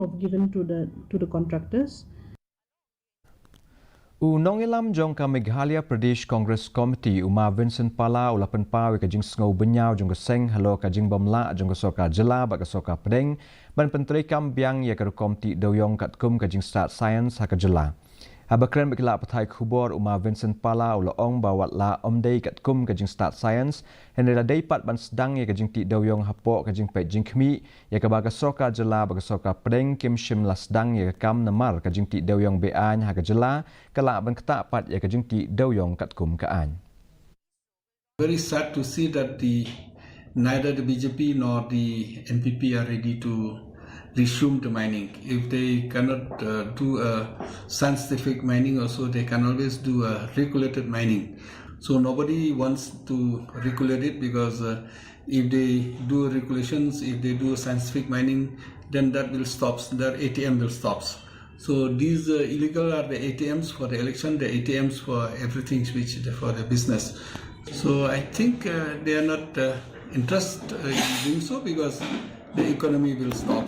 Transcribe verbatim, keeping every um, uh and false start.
of given to the to the contractors. U nongïalam jong ka Meghalaya Pradesh Congress Committee, u Ma Vincent Pala, u la pynpaw ïa ka jingsngew bynñiaw jong ka seng halor ka jingbym lah jong ka sorkar jylla bad ka sorkar pdeng ban pyntreikam biang ïa ka rukom tih dewïong katkum ka jingstad science ha ka jylla. Haba kren bad ki lad pathai khubor, u Ma Vincent Pala u la ong ba wat la ym dei katkum ka jingstad science, hynrei la dei pat ban sdang ïa ka jingtih dewïong hapoh ka jingpeit jingkhmih ïa kaba ka sorkar jylla bad ka sorkar pdeng kim shym la sdang ïa ka kam, namar ka jingtih dewïong be-aiñ ha ka jylla ka lah ban ktah pat ïa ka jingtih dewïong katkum ka aiñ. Very sad to see that the neither the B J P nor the N P P are ready to resume the mining. If they cannot uh, do a scientific mining, also they can always do a regulated mining. So nobody wants to regulate it because uh, if they do regulations, if they do scientific mining, then that will stop. Their A T M will stop. So these uh, illegal are the A T Ms for the election, the A T Ms for everything, which for the business. So I think uh, they are not uh, interested in doing so because the economy will stop.